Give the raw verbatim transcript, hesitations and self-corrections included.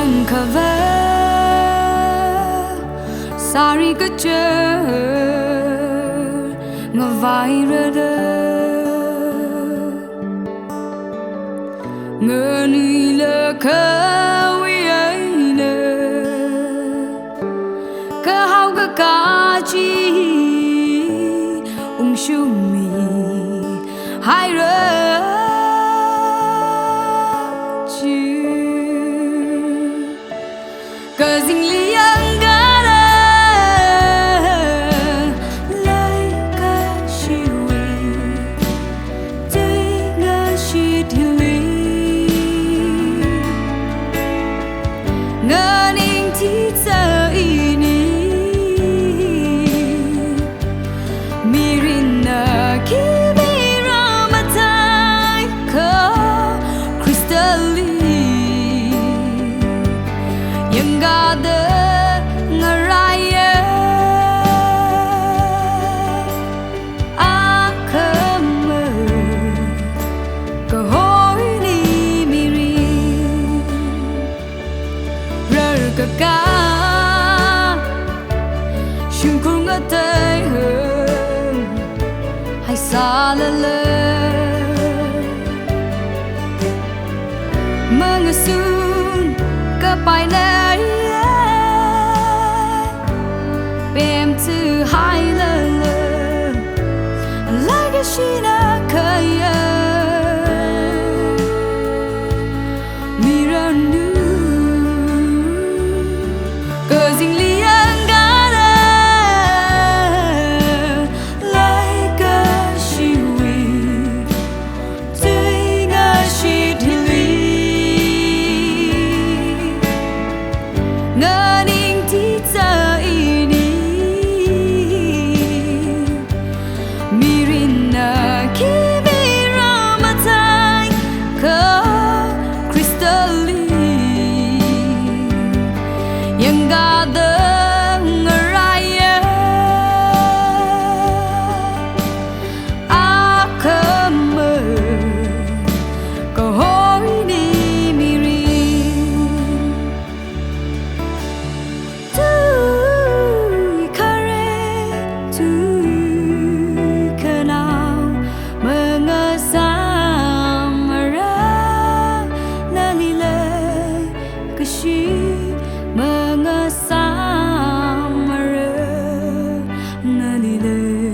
Kava sari kacher ngavairada, nganila kawi eina kahao kakā chi ungshungmi haira chi. Kazingli yangkara leikashiwui tuingashit hili, nganingtitsa ini mirinna khi mira mataikha Khristali yangkada ngaraiya. Akhama kahoini mirin rarkakā shimkhur ngatei hung haisālala, mangasun kapai leiya, pemthu hailala, leikashina khaya miranu. Kazingli yangkara leikashiwui tuingashit hili, nganingtitsa ini mirinna khi mira mataikha Khristali yangkada ngaraiya. Akhama kahoini mirin tui khare tui khanao mangasāmara, nali leikashi mangasāmara, nali lei